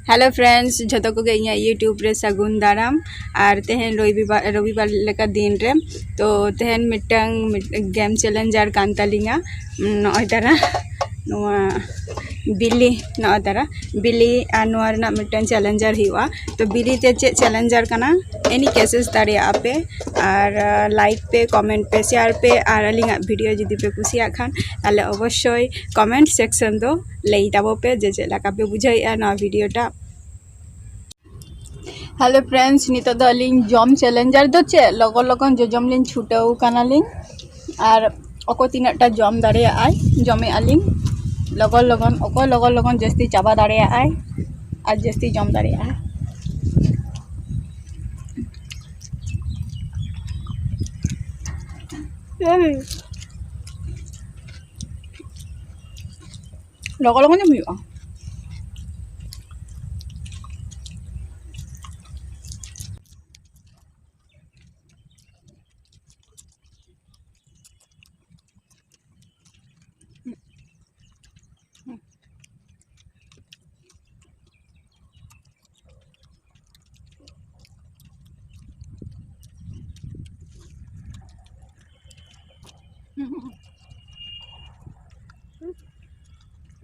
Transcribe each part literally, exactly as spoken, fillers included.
Hello friends, ᱡᱷᱚᱛᱚ ᱠᱚᱜᱮ ᱤᱧᱟᱹᱜ YouTube ᱨᱮ ᱥᱟᱹᱜᱩᱱ ᱫᱟᱨᱟᱢ᱾ ᱟᱨ ᱛᱮᱦᱮᱧ ᱨᱚᱵᱤᱵᱟᱨ, ᱨᱚᱵᱤᱵᱟᱨ ᱞᱮᱠᱟ ᱫᱤᱱ ᱨᱮ, ᱛᱚ ᱛᱮᱦᱮᱧ ᱢᱤᱫᱴᱟᱝ ᱢᱤᱫ-, game challenger ᱠᱟᱱ ᱛᱟᱹᱞᱤᱧᱟ᱾ ᱩᱸ, ᱱᱚᱜᱼᱚᱭ ᱛᱟᱨᱟ ᱱᱚᱣᱟ ᱵᱤᱞᱤ, ᱱᱚᱜᱼᱚᱭ ᱛᱟᱨᱟ ᱵᱤᱞᱤ, ᱟᱨ ᱱᱚᱣᱟ ᱨᱮᱱᱟᱜ ᱢᱤᱫᱴᱟᱝ challenger ᱦᱩᱭᱩᱜᱼᱟ᱾ ᱛᱚ ᱵᱤᱞᱤ ᱛᱮ ᱪᱮᱫ challenger ᱠᱟᱱᱟ, any guesses ᱫᱟᱲᱮᱭᱟᱜᱼᱟ ᱯᱮ᱾ ᱟᱨ, ᱟᱨ like ᱯᱮ, comment ᱯᱮ, share ᱯᱮ, ᱟᱨ ᱟᱹᱞᱤᱧᱟᱜ video ᱡᱩᱫᱤ ᱯᱮ ᱠᱩᱥᱤᱭᱟᱜ ᱠᱷᱟᱱ, ᱛᱟᱦᱞᱮ ᱚᱵᱚᱥᱥᱳᱭ comment section ᱫᱚ ᱞᱟᱹᱭ ᱛᱟᱵᱚ ᱯᱮ ᱡᱮ ᱪᱮᱫ ᱞᱮᱠᱟ ᱯᱮ ᱵᱩᱡᱷᱟᱹᱣᱮᱫᱼᱟ ᱱᱚᱣᱟ video ᱴᱟᱜ᱾ Hello friends, ᱱᱤᱛᱚᱜ ᱫᱚ ᱟᱹᱞᱤᱧ ᱡᱚᱢ challenger ᱫᱚ ᱪᱮᱫ, ᱞᱚᱜᱚᱱ ᱞᱚᱜᱚᱱ ᱡᱚᱡᱚᱢ ᱞᱤᱧ ᱪᱷᱩᱴᱟᱹᱣ ᱠᱟᱱᱟᱞᱤᱧ᱾ ᱟᱨ ᱚᱠᱚᱭ ᱛᱤᱱᱟᱹᱜ ᱴᱟ ᱡᱚᱢ ᱫᱟᱲᱮᱭᱟᱜᱼᱟᱭ, ᱡᱚᱢᱮᱫᱼᱟ ᱞᱤᱧ ᱞᱚᱜᱚᱱ ᱞᱚᱜᱚᱱ, ᱚᱠᱚᱭ ᱞᱚᱜᱚᱱ ᱞᱚᱜᱚᱱ ᱡᱟᱹᱥᱛᱤ ᱪᱟᱵᱟ ᱫᱟᱲᱮᱭᱟᱜᱼᱟᱭ ᱟᱨ ᱡᱟᱹᱥᱛᱤ ᱡᱚᱢ ᱫᱟᱲᱮᱭᱟᱜᱼᱟᱭ᱾ ᱞᱚᱜᱚᱱ ᱞᱚᱜᱚᱱ ᱡᱚᱢ ᱦᱩᱭᱩᱜᱼᱟ᱾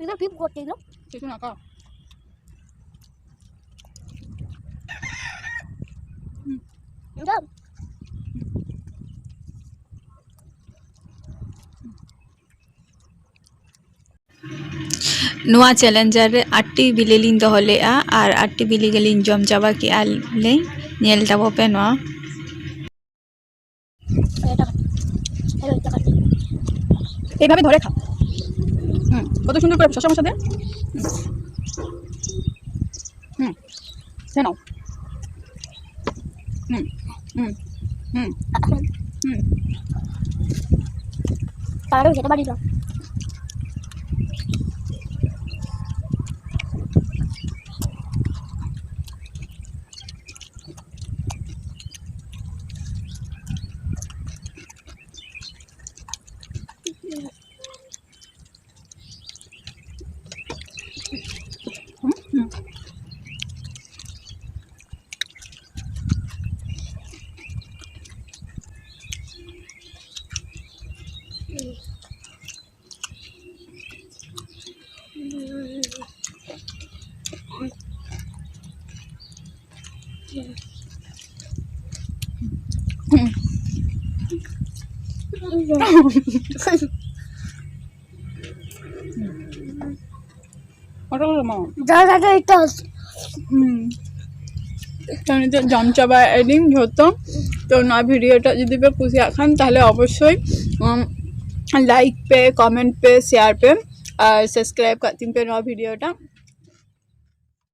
এটা কি করতে এগুলো? কিছু না, খাও। হুম। এটা? ᱱᱚᱣᱟ challenger ᱨᱮ ᱟᱴᱴᱤ ᱵᱤᱞᱤ ᱞᱤᱧ ᱫᱚᱦᱚ ᱞᱮᱫᱼᱟ ᱟᱨ ᱟᱴᱴᱤ ᱵᱤᱞᱤ ᱜᱮᱞᱤᱧ ᱡᱚᱢ ᱪᱟᱵᱟ ᱠᱮᱜᱼᱟ ᱞᱤᱧ᱾ ᱧᱮᱞ ᱛᱟᱵᱚ ᱯᱮ ᱱᱚᱣᱟ᱾ এইভাবে ধরে খা। হুম, কত সুন্দর করে শশা মশা দে। হুম। হুম, খেয়ে নাও। হুম, হুম, হুম, হুম। পারো খেতে পারি না। হুম, হুম। ᱦᱩᱸ᱾ ᱚᱰᱚᱠ ᱞᱮᱢᱟ᱾ ᱫᱟᱫᱟ ᱫᱚ ᱮᱴᱟᱜ᱾ ᱦᱩᱸ᱾ ᱛᱚ, ᱱᱤᱛᱚᱜ ᱡᱚᱢ ᱪᱟᱵᱟᱭᱮᱫ ᱟᱹᱞᱤᱧ ᱡᱷᱚᱛᱚ᱾ ᱛᱚ, ᱱᱚᱣᱟ ᱵᱷᱤᱰᱤᱭᱳ ᱴᱟᱜ ᱡᱩᱫᱤ ᱯᱮ ᱠᱩᱥᱤᱭᱟᱜ ᱠᱷᱟᱱ, ᱛᱟᱦᱞᱮ ᱚᱵᱚᱥᱥᱳᱭ, ᱩᱢ, ᱞᱟᱭᱤᱠ ᱯᱮ, ᱠᱚᱢᱮᱱᱴ ᱯᱮ, ᱥᱮᱭᱟᱨ ᱯᱮ ᱟᱨ ᱥᱟᱵᱥᱠᱨᱟᱭᱤᱵ ᱠᱟᱜ ᱛᱤᱧ ᱯᱮ ᱱᱚᱣᱟ ᱵᱷᱤᱰᱤᱭᱳ ᱴᱟᱜ᱾